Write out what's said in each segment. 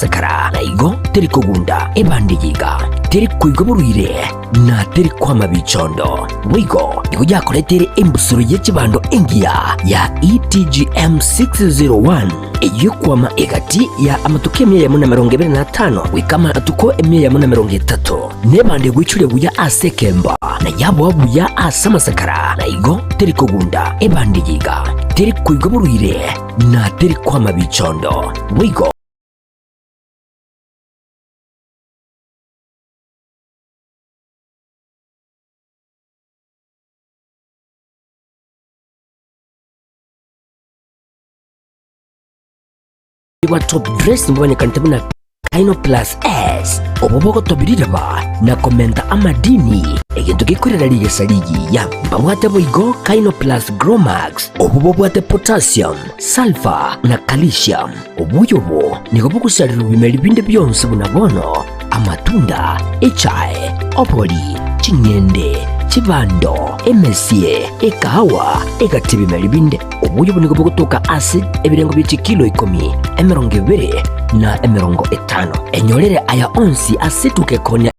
amasakara, na igo teri kogunda ebande yiga, teri koigwa borwaire, na teri kwama bichondo. Boigo nigo yakoreteire embusuro ye chibando engiya ya ETGM 601, eyio ekwama egati ya amatuko emia eyemo na 25 goika amatuko emia eyemo na 30, Nebande egoichoria buya ase ekemba, na yaboa buya ase amasakara, na igo teri kogunda ebande yiga, teri koigwa borwaire, na teri kwama bichondo. Boigo. Bwa top dressing bomanyekanete buna Kino Plus S, obwo bogotobia riraba na komenta amadini, egento gekorera rigesa rigiya. Mbabwate boigo Kino Plus Gromax, obwo bobwate potassium, sulphur na calcium. Obuya obo nigo bogosarerwa bimeri binde bionsi buna bono, amatunda, echae, obori, ching'ende, chibando, emesie, ekahawa, egati ebimeri binde. Obuya obo nigo bogotoka ase ebirengo bie chikilo ikomi, 20, na 50. Enyorere aya onsi ase etuka ekonya.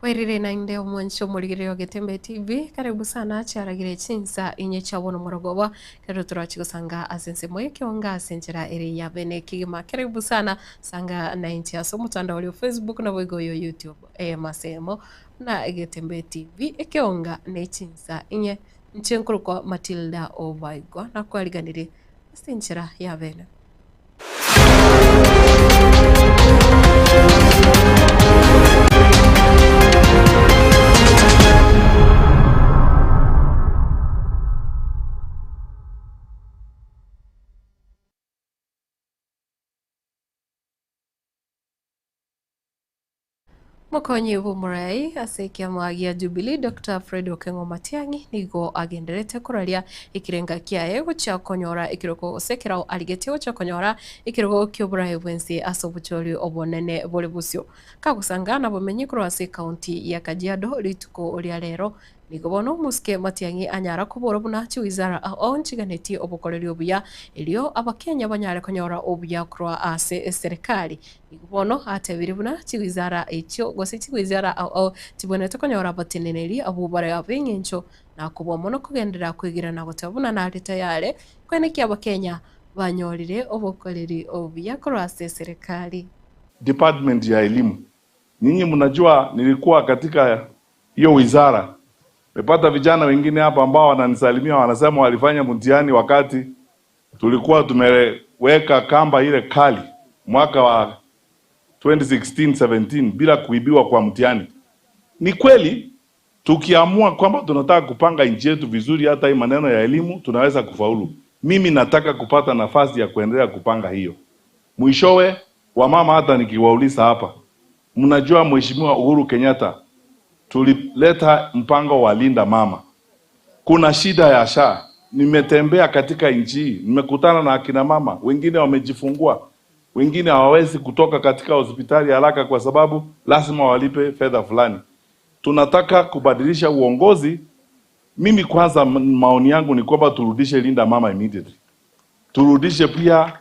Bwairire naende omwanche omorigereria o Getembe TV, karibu sana chiaragire chinsa inye chia bono morogoba, kero torachi gosanga ase ensemo y'ekeonga ase enchera ere ya bene kegima. Karibu sana sanga nainche ase omotandao oria o Facebook naboigo oyo YouTube eyemo ase eyemo buna Getembe TV, ekeonga ne chinsa inye. Inche nkorokwa Matilda Obaigwa nakwariganirie ase enchera ya bene. Mokonyi bw'omorai ase ekiama gia Jubilee Doctor Fred Okengo Matiang'i nigo agendererete koraria ekerenga kiaye gochia konyora ekerogo gose ekerao arigetie gochia konyora ekerogo ki'oborai bw'ense ase obochori obonene bore bosio. Kagosanga nabomenyi korwa ase ekaunti ya Kajiado rituko ria rero Nigo bono omosike Matiang'i anyara kobora buna chiwizara ao nchiganetie obokoreri obuya erio abakenya banyare konyora obuya korwa ase eserekari. Nigo bono atebirie buna chiwizara echio gose chiwizara ao ao chibwenerete konyora abateneneri abwo bare ab'eng'encho na kobua mono kogenderera kwegera na goteba buna nare tayare koenekia abakenya banyorire obokoreri obuya korwa ase eserekari. Department ya elimu. Nyinyi mnajua nilikuwa katika hiyo wizara. Nimepata vijana wengine hapa ambao wananisalimia wanasema walifanya mtihani wakati tulikuwa tumeweka kamba ile kali mwaka wa 2016 17 bila kuibiwa kwa mtihani. Ni kweli tukiamua kwamba tunataka kupanga nchi yetu vizuri, hata hii maneno ya elimu tunaweza kufaulu. Mimi nataka kupata nafasi ya kuendelea kupanga hiyo. Mwishowe, wamama hata nikiwauliza hapa, mnajua Mheshimiwa Uhuru Kenyatta tulileta mpango wa Linda Mama. Kuna shida ya SHA. Nimetembea katika nchi hii, nimekutana na akina mama wengine wamejifungua, wengine hawawezi kutoka katika hospitali haraka kwa sababu lazima walipe fedha fulani. Tunataka kubadilisha uongozi. Mimi kwanza, maoni yangu ni kwamba turudishe Linda Mama immediately, turudishe pia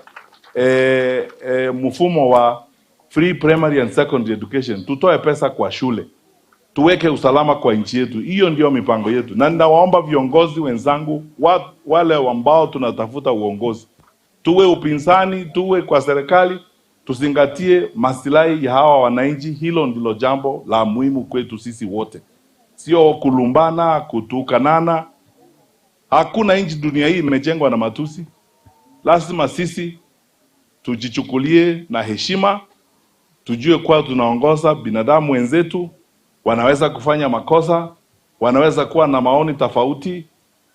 eh, eh, mfumo wa free primary and secondary education, tutoe pesa kwa shule tuweke usalama kwa nchi yetu. Hiyo ndio mipango yetu, na ninawaomba viongozi wenzangu wa, wale ambao tunatafuta uongozi, tuwe upinzani, tuwe kwa serikali, tuzingatie masilahi ya hawa wananchi. Hilo ndilo jambo la muhimu kwetu sisi wote, sio kulumbana, kutukanana. Hakuna nchi dunia hii imejengwa na matusi. Lazima sisi tujichukulie na heshima, tujue kuwa tunaongoza binadamu wenzetu, wanaweza kufanya makosa, wanaweza kuwa na maoni tofauti.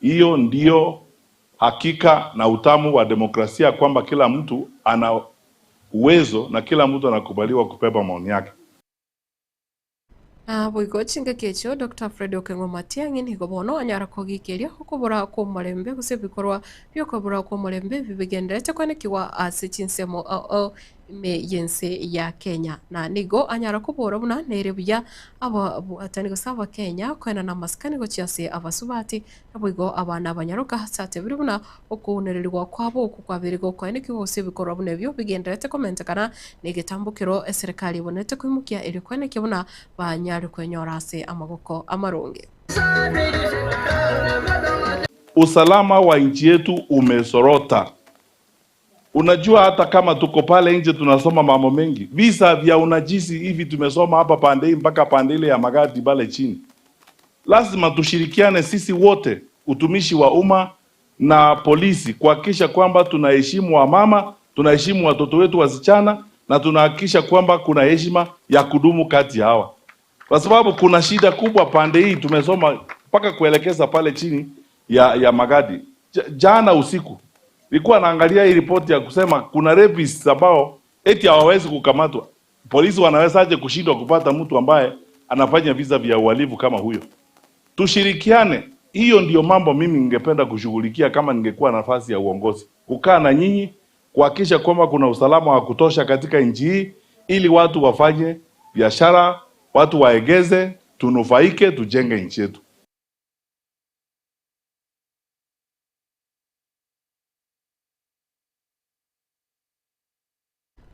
Hiyo ndiyo hakika na utamu wa demokrasia, kwamba kila mtu ana uwezo na kila mtu anakubaliwa kubeba maoni yake. Naboigo chingaki echio Doctor Fred Okeng'o Matiang'i nigo bono anyara kogikeria okobora kw'omorembe gose ebikorwa bi'okobora kw'omorembe ebi bigendererete kwenekigwa ase chinsemo ao ao ime y'ense ya Kenya. Na nigo anyara kobora buna nere buya ababwatani gose Abakenya koenana amasikani gochia ase abasubati Naboigo abana abanyaroka ase atebire buna okounererigwa kwabo okwo kwabeire gokoenekigwa gose ebikorwa buna ebio bigendererete komentekana negetambokero eserekari ebonerete koimokia erio koenekia buna banyare kwenyora ase amaboko amaronge. Usalama wa nchi yetu umesorota. Unajua hata kama tuko pale nje tunasoma mambo mengi, visa vya unajisi hivi tumesoma hapa pande hii mpaka pande ile ya Magadi pale chini. Lazima tushirikiane sisi wote, utumishi wa umma na polisi, kuhakikisha kwamba tunaheshimu wamama, tunaheshimu watoto wetu wasichana, na tunahakikisha kwamba kuna heshima ya kudumu kati ya hawa, kwa sababu kuna shida kubwa pande hii tumesoma mpaka kuelekeza pale chini ya, ya Magadi. Jana usiku nilikuwa naangalia hii ripoti ya kusema kuna rapists ambao eti hawawezi kukamatwa. Polisi wanawezaje kushindwa kupata mtu ambaye anafanya visa vya uhalifu kama huyo? Tushirikiane. Hiyo ndiyo mambo mimi ningependa kushughulikia kama ningekuwa nafasi ya uongozi, kukaa na nyinyi kuhakikisha kwamba kuna usalama wa kutosha katika nchi hii, ili watu wafanye biashara, watu waegeze, tunufaike, tujenge nchi yetu.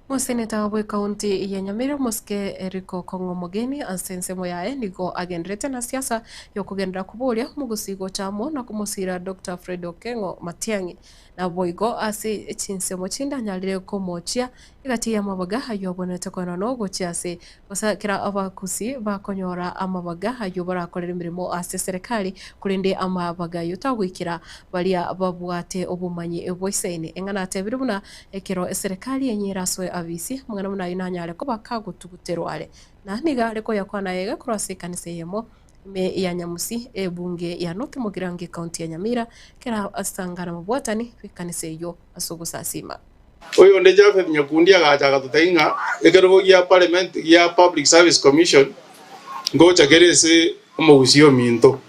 Moseneta bw'ekaunti ya Nyamira Omosike Eric Okong'o Omogeni ase ensemo yaye nigo agenderete na siasa yokogenderera koboria omogusii gocha amo na komosira Doctor Fred Okeng'o Matiang'i. Naboigo ase chinsemo chinde anyarire komochia egati y'amabaga ayio abwenerete koenanwa gochia ase gose kera abakusi bakonyora amabaga ayio barakorere emeremo ase eserekari, korende amabaga ayio tagoikera baria babwate obomanyi bwaisaine. Eng'ana atebire buna ekero eserekari enye erasoe abisi, amang'ana buna ayio nanyare koba kagotuguterwa are. Na nigo are koyakwana ayaiga korwa ase ekanisa eyemo ime ya Nyamusi, ebunge ya North Mugirango ecounty ya Nyamira, kera asangana mobwatani bw'ekanisa eyio ase ogosasima. Oyonde Japheth Nyakundi agacha agatotebia ng'a ekerogo gia parliament gia Public Service Commission ngocha kere ase omogusii ominto.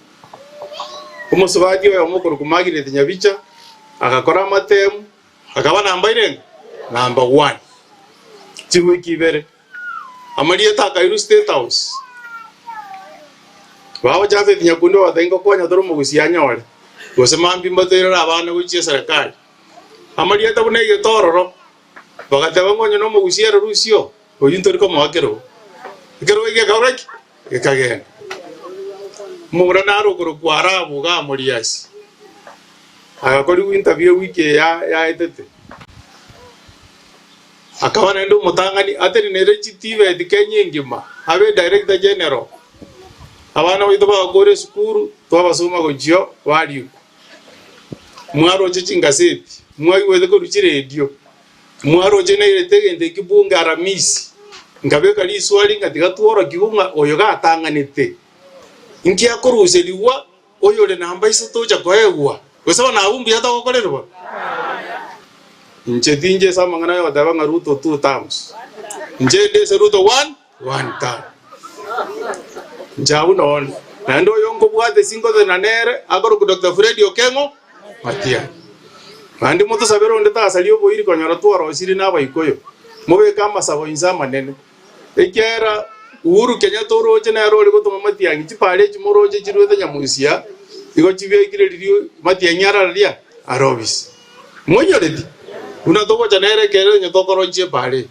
Omosubati oyomo okorokwa Margaret Nyabicha agakora amatemu akaba namba irenge? Number one. Chiwiki ibere amarieta akairwa State House. Baba Japheth Nyakundi ogatebia ngokonya tore omogusii anyore gose mambia mbaterere abana gochia eserekari. Amarieta buna egetororo, bagateba ng'a onye nomogusia ere rusio, oyio ntori komoa kerogo. Ekerogo ekio gekagora ki? Gekagenda. Omomura nare okorokwa Arabu iga Amoriasi, agakorigwa interview ewiki eye yaetete. Akaba naende omotang'ani atenenere chitibeti Kenya engima, abe Director General. Abana baito bagakora esukuru, twabasoma gochia barikwa. Mwaroche chingaseti, mwaigwete korwa chiredio, mwaroche nairete egento ekio bunge Aramisi, nkabeka riswali ng'a tiga tworokigwe ng'a oyo gatang'anete, inki akoruserigwa oyore namba isato ocha koegwa, gose bono abwo mbuya togokorerwa? Inche tinche ase amang'ana ayogoteba ng'a Ruto two terms, inche inde ase Ruto one. One term. Inche abwo nonde. Naende oyo nkobwate singotenena nere akorokwa Doctor Fred Okeng'o Matiang'i. Naende motosabere onde tasaria oboiri konyora tworosirie na Abaikoyo. Mobeke amasabo inse amanene. Ekiagera Uhuru Kenyatta oroche nere ore gotoma Matiang'i chipara echi moroche chiruete Nyamusia igo chibekire riria Matiang'i arararia are obisi. Moinyoreti? Buna togocha nere ekero onye tokoronchia epara eye.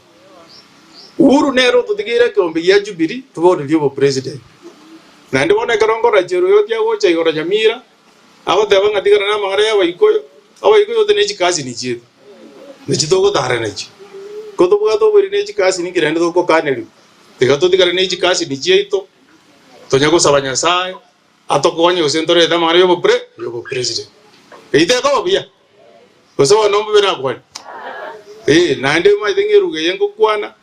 Uhuru nere ototigeire ekeombe gia Jubilee toborerie obopresident. Naende bono ekero nkorora Cheruiyot agocha igoro Nyamira agoteba ng'a tigana na amang'ana ya abaikoyo, abaikoyo ote ne chikasini chiaito nachi togotara nachio. Ko tobwate oboiri ne chikasini inki naende togokanerigwa? Tiga totigane ne chikasini chiaito tonya gosaba Nyasaye atokonye gose ntorete amang'ana ya obopre ya obopresident. Eyio tekoba buya? Gose bono mbobe nakwane? Ee, naende omanyete ng'a eruga eye ngokwana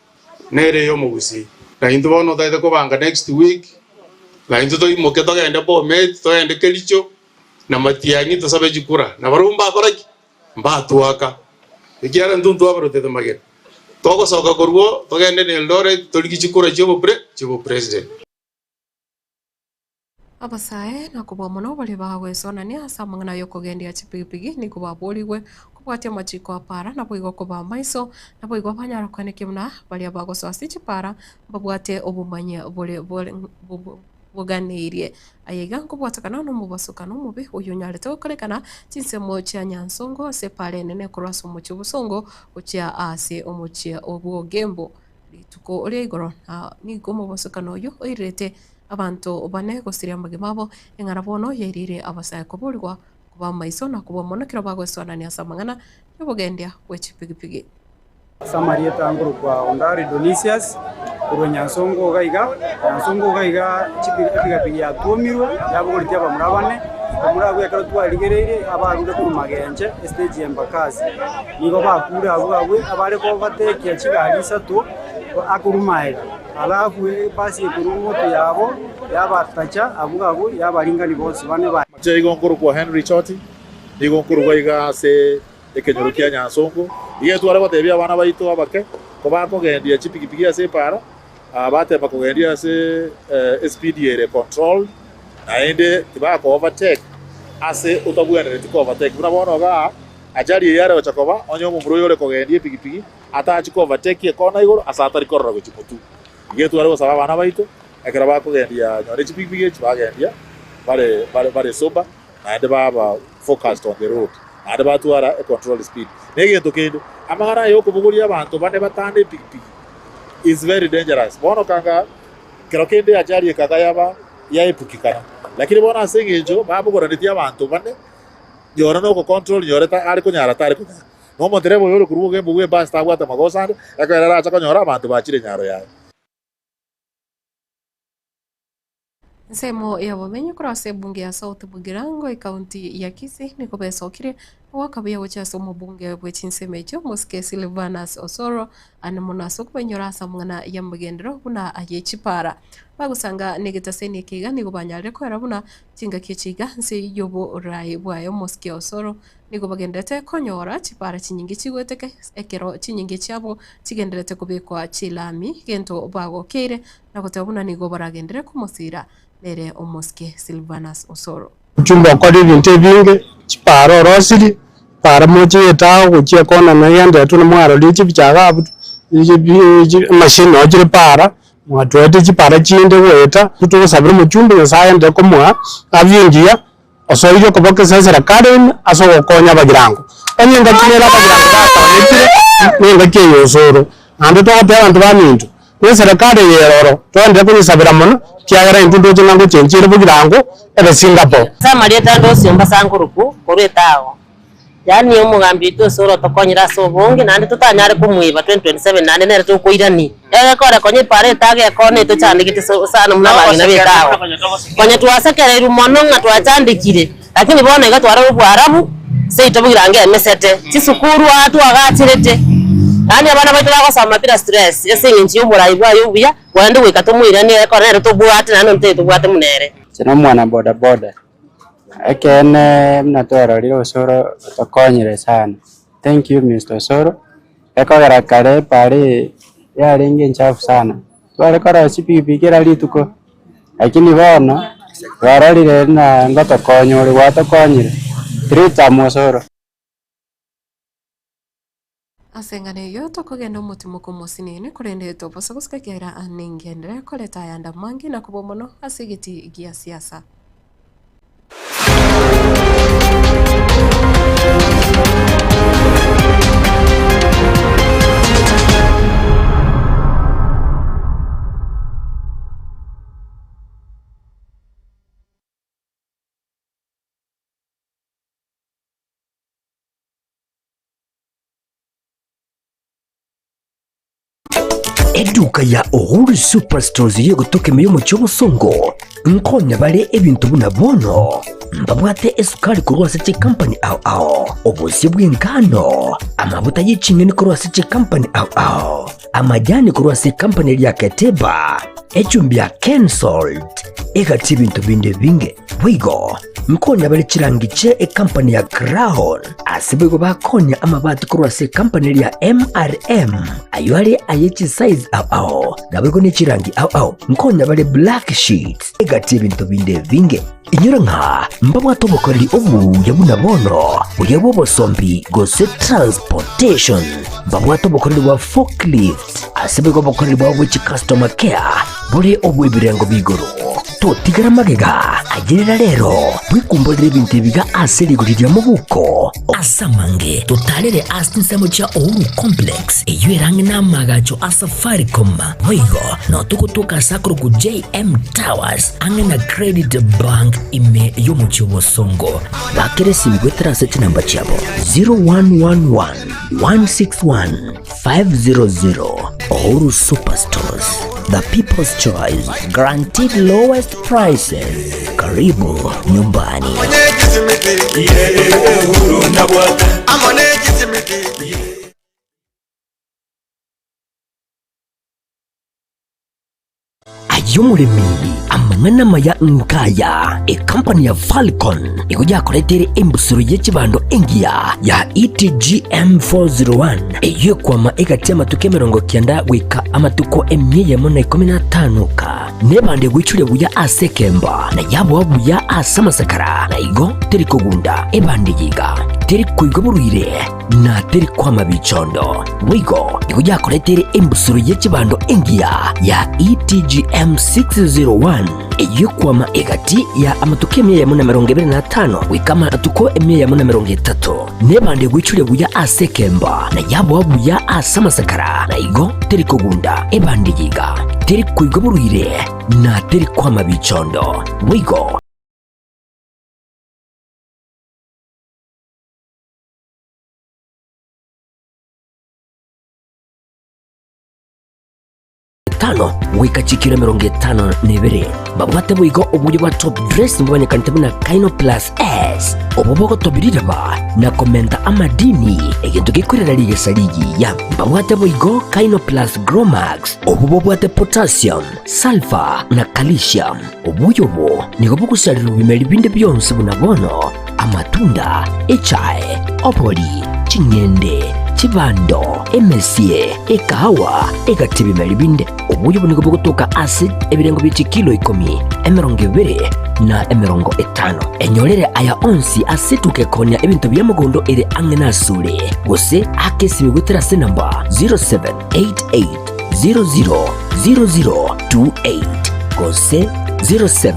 nere ey'omogusii. Na intwe bono totagete kobanga next week, na intwe toimoke togende Bomet, togende Kericho, na Matiang'i tosabe chikura. Na barabwo mbakora ki? Mbatwaka, ekiagera intwe ntwabarotete magena. Togosoka korwa oo, togende na Eldoret torigie chikura chi'obopre chi'obopresident. Abasae na kobua mono baria bagwesonania ase amang'ana y'okogendia chipigipigi nigo baborigwe kobwatia amachiko a para naboigo koba amaiso, naboigo banyara koenekia buna baria bagosoa ase chipara mbabwate obomanyi bore boganeirie. Aya iga nkobwatekana nomobasokano omobe oyonyarete gokorekana chinsemo chia Nyansongo ase epara enene korwa ase omochie o Bosongo gochia ase omochie o Bwogembo. Rituko ria igoro na nigo omobosokano oyio oirerete abanto bane gosiria amagima abo, eng'ana bono yairire abasae koborigwa koba amaiso na kobua mono ekero bagoesoanania ase amang'ana y'obogendia bwe chipigipigi. Ase amarieta nkorokwa Ondari Donisius, korwa Nyansongo iga iga, Nyansongo iga iga epigapigi yatwomirwe yabogoretie abamura bane, abamura abwo ekero twarigereirie abarure korwa Magenche estage ya Embakasi. Nigo bakure abwo abwo abare kobatekia chigari isato akorwa maega, alafu ebasi ekorwa moto yabo yabatacha abwo abwo yabaringani bonsi bane ba. Inche igo nkorokwa Henry Choti, nigo nkorwa iga ase ekenyoro kia Nyansongo. Iga tware gotebia abana baito abake kobakogendia chipigipigi ase epaara, batema kogendia ase espeed ere controlled, naende tibako overtake ase otabwenereti ko overtake. Buna bono igaa Ajali eye yare gocha koba, onye omomura oyo ore kogendia epigipigi atachi kovateki ekona igoro ase atari korora gochia motwe. Iga tware gosaba abana baito, ekero bakogendia nonye chipigipigi echi bagendia bare bare bare sober naende baba focused on the road naende batwara e controlled speed. Na egento kende, amang'ana aya okobogoria abanto bane batano epigipigi is very dangerous. Bono kanga kero kende ajali ekaga yaba yaepukikana, lakini bono ase eng'encho babogoranetie abanto bane, Nyora nogocontrol nyore ta are konyara tare konyara. Na omotereba oyo ore korwa obogembo bw'ebasi tabwate amagoso ande, ekero arache konyora abanto bachire nyaro yaye. Ensemo y'obomenyi korwa ase ebunge ya South Mugirango ekaunti ya Kisii nigo besokire goaka buya gochia ase omobunge bwe chinsemo echio Mosike Silvanus Osoro ande mono ase okobainyora ase amang'ana y'amagenderero buna aye chipara. Bagosanga negetaseni eke iga nigo banyarire koera buna Chingaki echi iga nse y'oboraai bwaye omosike Osoro nigo bagenderete konyora chipara chinyinge chigoeteka ekero chinyinge chiabo chigenderete kobekwa chilami gento bagokeire na goteba buna nigo baragenderere komosira nere omosike Silvanus Osoro. Ochumbe okore ebinto ebinge, chipara orosirie, para moche etao gochia ekona na egenderetwe na mwarorie chibicha iga abwo, emachine noo chire para. Mwatwete chipara chinde goeta, togosabera omochumbe Nyasae aenderere komoa afya engiya, osoirie okoboko ase eserekari ime ase ogokonya abagirango. Onye engaki nere abagirango bakonyekire, na engaki eye osoro. Naende togotebia abanto baminto, na eserekari eye ere oro, toenderere koyesabera mono, ekiagera intwe ntoche ng'a ngochenchia ere bogirango ebe Singapore. Ase amarieta ande onsi ombasangoruku korwa etago. Yaani omogambi oito ase ore otokonyire ase obonge, naende totanyare komoiba 2027 naende nere tokoirania. Egekore konya epara etago ekona etochandegete sana buna abang'ina b'etago. Konya twasekereirwe mono ng'a twachandekire, lakini bono iga twarora oboarabu seito bogirango emesete, chisukuru aa twagacherete, yaani abana baito bagosoma bila stress ase eng'encho ya oborai bwaye obuya, korende goika tomoiranie egekore nere tobwate naende onde tari tobwate buna ere. Inche nomwana bodaboda. Ekeene buna twarorire Osoro otokonyire sana, thank you Mister Osoro, ekogera kare epara eye yarenge enchafu sana, tware korosia chipikipiki kera rituko, lakini bono twarorire buna ngotokonya ore gwatokonyire, three term Osoro. Ase eng'ana eyio tokogenda omotimoko omosinini, korende tobosa gosika ekiagera ningenderere koreta ayande amange na kobua mono ase egetii gia siasa. Eduka ya Uhuru Superstores y'egotoka ime y'omochie obosongo nkonya bare ebinto buna bono. Mbabwate esukari korwa ase chikampani ao ao, obosio bw'engano, amabuta ye ching'eni korwa ase chikampani ao ao, amajani korwa ase ekampani eria ya Keteba, echumbi ya Kensalt, egati ebinto binde ebinge. Boigo nkonya bare chirangi chie ekampani ya Crown, ase boigo bakonya amabati korwa ase ekampani eria ya MRM, ayio are aye chisize ao ao, naboigo ne chirangi ao ao. Nkonya bare black sheets, egati ebinto binde ebinge. Inyora ng'a mbabwate obokoreri obuya buna bono, buya bw'obosombi gose transportation. Mbabwate obokoreri bwa forklift, ase boigo obokoreri bwabo bwe chicustomer care bore obw'ebirengo b'igoro. Totigera magega, ayerera rero, bwekumborere ebinto ebiga ase rigori ria mobuko. Ase amange, totarere ase chinsemo chia Uhuru Complex, eyio ere ang'e n'amaagacho a Safaricom. Boigo notogotoka ase akorokwa JM Towers ang'e na Credit Bank ime y'omochie o Bosongo. Bakera esimi goetera ase chinamba chiabo 0111 161 500. Uhuru Superstores, the people's choice, guaranteed lowest prices. Karibu nyumbani. Aye omoremi, amang'ana amaya nkaya, ekampani ya Falcon nigo yakoreteire embusuro ye chibando engiya ya ETGM 401 eyio ekwama egati y'amatuko 90 goika amatuko 115 ka nebando egoichoria buya ase ekemba na yaboa buya ase amasakara na igo teri kogunda ebando eye iga teri koigwa borwaire na teri kwama bichondo. Boigo nigo yakoreteire embusuro ye chibando engiya ya ETGM 601 eyio ekwama egati ya amatuko 125 goika amatuko 130, nebando egoichoria buya ase ekemba na yaboa buya ase amasakara, na igo teri kogunda ebando eye iga, teri koigwa borwaire na teri kwama bichondo. Boigo. Etano goika chikiro 52. Babwate boigo obuya bwa top dressing bomanyekanete buna Kaino Plus S, obwo bogotobia riraba na komenta amadini, egento gekorera rigesa rigiya. Babwate boigo Kaino Plus Gromax, obwo bobwate potassium, sulfur na calcium. Obuya obo nigo bogosarerwa bimeri binde bionsi buna bono, amatunda, echae, obori, ching'ende, chibando, emesie, ekahawa, egati ebimeri binde. Obuya obo nigo bogotoka ase ebirengo bie chikilo ikomi, 20, na 50. Enyorere aya onsi ase etuka ekonia ebinto bia mogondo ere ang'e nasore, gose ake esimi goetera ase enamba 0788 000028 gose 07.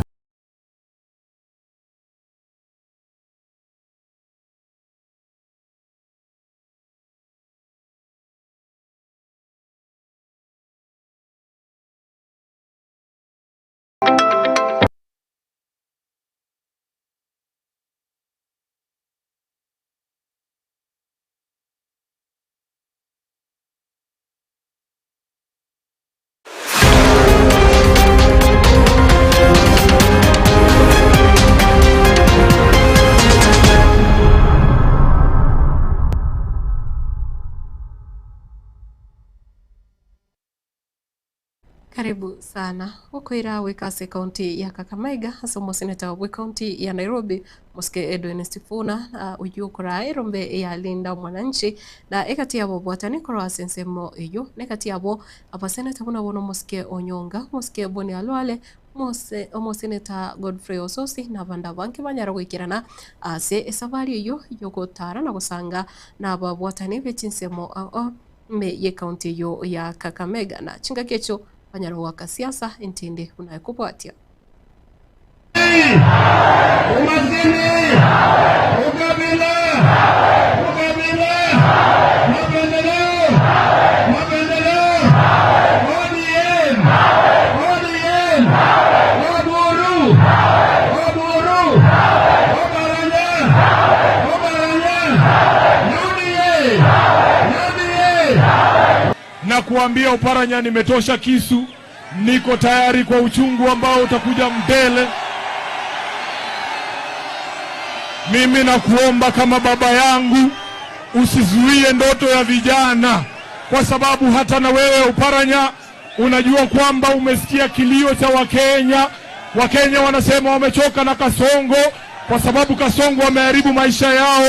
Karibu sana gokoira goika ase ekaunti ya Kakamega ase omoseneta bw'ekaunti ya Nairobi Mosike Edwin Sifuna na oyio okoraa erombe ya Linda Mwananchi na egati yabo obwatani korwa ase ensemo eyio na egati yabo abaseneta buna bono Omosike Onyonga, Omosike Boni Khalwale, Omose Omoseneta Godfrey Osotsi na abande abange banyara goikerana ase esabari eyio yogotara na gosanga na ababwatani be chinsemo ao ao ime y'ecounty eyio ya Kakamega na chingaki echio banyara goaka siasa entindi buna ekobwatia. Umaskini, ukabila, ukabila, mapendeleo, mapendeleo, ODM, ODM, Oburu, Oburu, Oparanya, Oparanya, UDA, UDA. na kuambia Oparanya, nimetosha kisu, niko tayari kwa uchungu ambao utakuja mbele. Mimi nakuomba kama baba yangu, usizuie ndoto ya vijana, kwa sababu hata na wewe Oparanya unajua kwamba umesikia kilio cha Wakenya. Wakenya wanasema wamechoka na Kasongo kwa sababu Kasongo ameharibu maisha yao.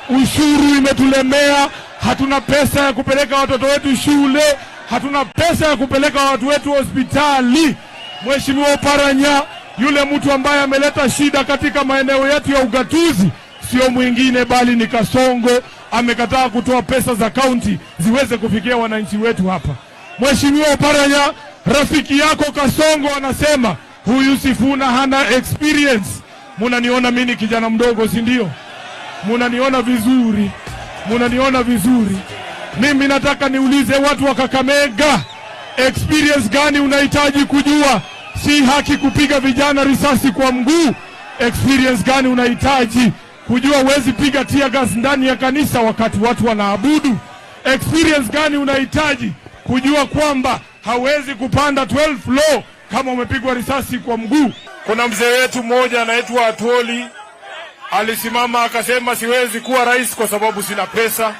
Ushuru imetulemea, hatuna pesa ya kupeleka watoto wetu shule, hatuna pesa ya kupeleka watu wetu hospitali. Mheshimiwa Oparanya, yule mtu ambaye ameleta shida katika maeneo yetu ya ugatuzi sio mwingine bali ni Kasongo. Amekataa kutoa pesa za kaunti ziweze kufikia wananchi wetu hapa. Mheshimiwa Oparanya, rafiki yako Kasongo anasema huyu Sifuna hana experience. Munaniona mimi ni kijana mdogo, si ndio? Munaniona vizuri, munaniona vizuri. Mimi nataka niulize watu wa Kakamega, experience gani unahitaji kujua? Si haki kupiga vijana risasi kwa mguu. Experience gani unahitaji kujua? Huwezi piga tear gas ndani ya kanisa wakati watu wanaabudu. Experience gani unahitaji kujua kwamba hawezi kupanda 12 floor kama umepigwa risasi kwa mguu? Kuna mzee wetu mmoja anaitwa Atwoli alisimama akasema, siwezi kuwa rais kwa sababu sina pesa.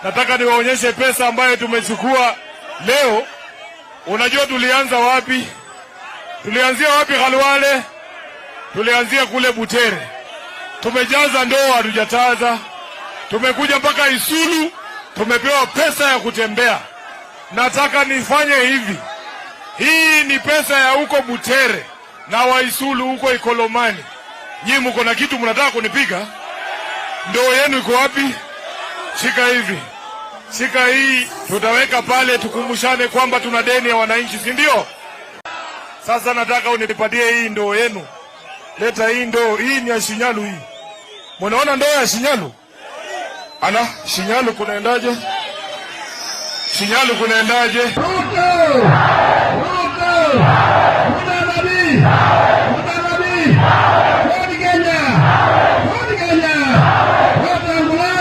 Nataka niwaonyeshe pesa ambayo tumechukua leo. Unajua tulianza wapi? Tulianzia wapi Khalwale? Tulianzia kule Butere, tumejaza ndoo, hatujataza. Tumekuja mpaka Isulu, tumepewa pesa ya kutembea. Nataka nifanye hivi, hii ni pesa ya huko Butere na Waisulu huko Ikolomani. Nyinyi mko na kitu mnataka kunipiga? Ndoo yenu iko wapi? Shika hivi, shika hii, tutaweka pale, tukumbushane kwamba tuna deni ya wananchi, si ndio? Sasa nataka unipatie hii ndoo yenu. Leta hii ndoo, hii ni ya Shinyalu hii. Munaona ndoo ya Shinyalu? Ala, Shinyalu kunaendaje? Shinyalu kunaendaje? Ruto! Ruto! Mudavadi! Mudavadi! Ford Kenya! Ford Kenya! Wetangula!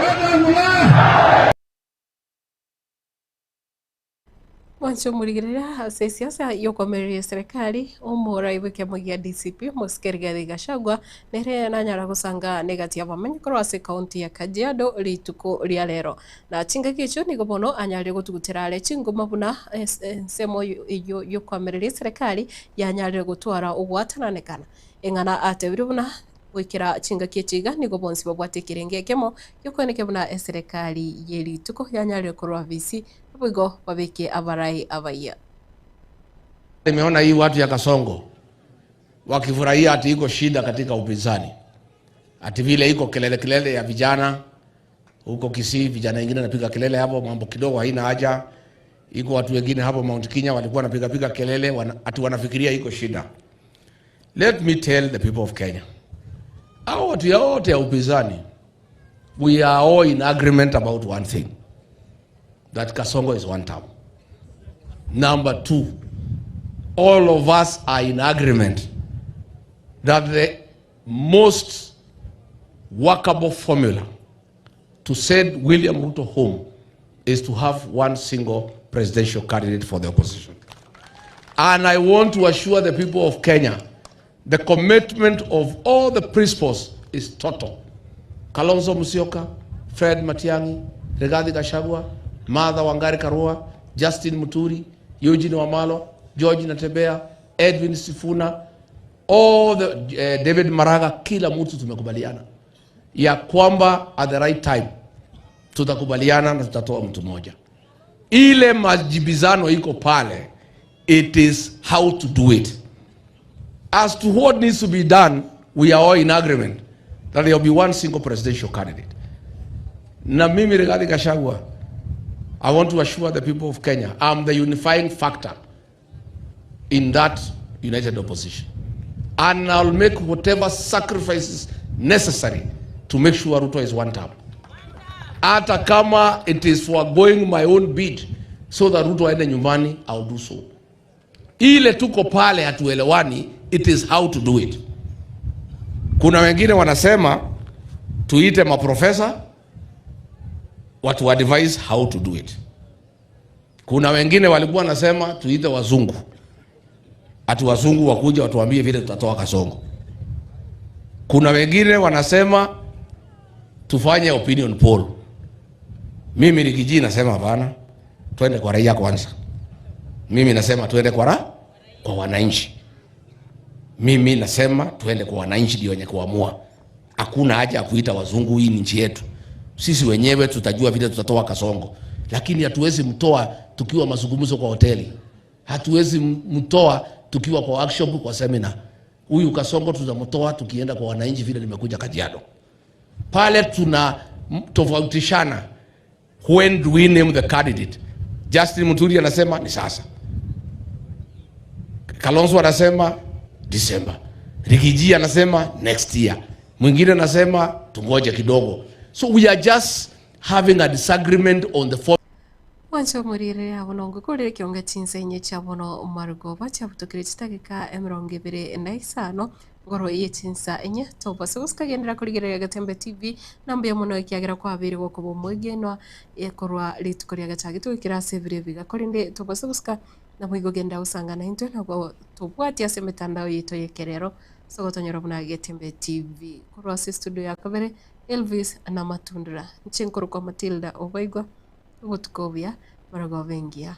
Wetangula! Mwanche omorigereria ase esiasa yokomereria eserekari, omorai bw'ekiama gia DCP Mosike Rigathi Gachagua nere nanyara gosanga negati y'abamenyi korwa ase ekaunti ya Kajiado rituko ria rero. Na chingaki echio nigo bono anyarire gotugutera are chinguma buna ensemo eyio yokoamereria eserekari yanyarire gotwara ogwatananekana. Eng'ana atebirie buna goikera chingaki echi iga nigo bonsi babwate ekerengo ekemo giokoenekia buna eserekari ye rituko yanyarire korwa afisi Naboigo babeke abarai abayia. Nimeona hii watu ya Kasongo wakifurahia ati iko shida katika upinzani, ati vile iko kelele kelele ya vijana huko Kisii, vijana wengine wanapiga kelele hapo, mambo kidogo haina haja. Iko watu wengine hapo Mount Kenya walikuwa wanapiga piga kelele wana, ati wanafikiria iko shida. Let me tell the people of Kenya, hao watu yote ya upinzani, we are all in agreement about one thing, that Kasongo is one term. Number two, all of us are in agreement that the most workable formula to send William Ruto home is to have one single presidential candidate for the opposition. And I want to assure the people of Kenya, the commitment of all the principals is total. Kalonzo Musyoka, Fred Matiang'i, Rigathi Gachagua, Martha Wangari Karua, Justin Muturi, Eugene Wamalwa, George Natembeya, Edwin Sifuna, all the, David Maraga, kila mtu tumekubaliana ya kwamba at the right time tutakubaliana na tutatoa mtu mmoja. Ile majibizano iko pale, it is how to do it. As to what needs to be done, we are all in agreement that there will be one single presidential candidate. Na mimi Rigathi Gachagua, I want to assure the people of Kenya, I'm the unifying factor in that united opposition. And I'll make whatever sacrifices necessary to make sure Ruto is one term. Hata kama it is foregoing my own bid so that Ruto aende nyumbani, I'll do so. Ile tuko pale hatuelewani, it is how to do it. Kuna wengine wanasema tuite maprofesa watu advise how to do it. Kuna wengine walikuwa wanasema tuite wazungu, ati wazungu wakuja watuambie vile tutatoa Kasongo. Kuna wengine wanasema tufanye opinion poll. Mimi Riggy G nasema hapana, twende kwa raia kwanza. Mimi nasema twende kwa ra kwa wananchi. Mimi nasema twende kwa wananchi ndio wenye kuamua. Hakuna haja ya kuita wazungu, hii ni nchi yetu. Sisi wenyewe tutajua vile tutatoa Kasongo, lakini hatuwezi mtoa tukiwa mazungumzo kwa hoteli, hatuwezi mtoa tukiwa kwa workshop, kwa seminar. Huyu Kasongo tutamtoa tukienda kwa wananchi, vile nimekuja Kajiado pale tuna tofautishana, when do we name the candidate? Justin Muturi anasema ni sasa, Kalonzo anasema December, Riggy G anasema next year, mwingine anasema tungoje kidogo. So we are just having a disagreement on the form. Mwanche omorire abo nongo korire ekionga chinsa inye chia bono marogoba chiabutokire chitageka 26 ngoro ye chinsa inye tobase gosikagenderera korigereria Getembe TV na mbuya mono ekiagera kwabeire gokoba omwegenwa korwa rituko ria gachagete goikera ase ebiro ebiga korende tobase gosika nabo igo genda gosanga naintwe nabo tobwatie ase emetandao yaito ya ekerero ase ogotonyora buna Getembe TV. Korwa ase estudio ya kabere Elvis na Matundura. Inche nkorokwa Matilda Obaigwa, obotuko obuya, marogoba engiya.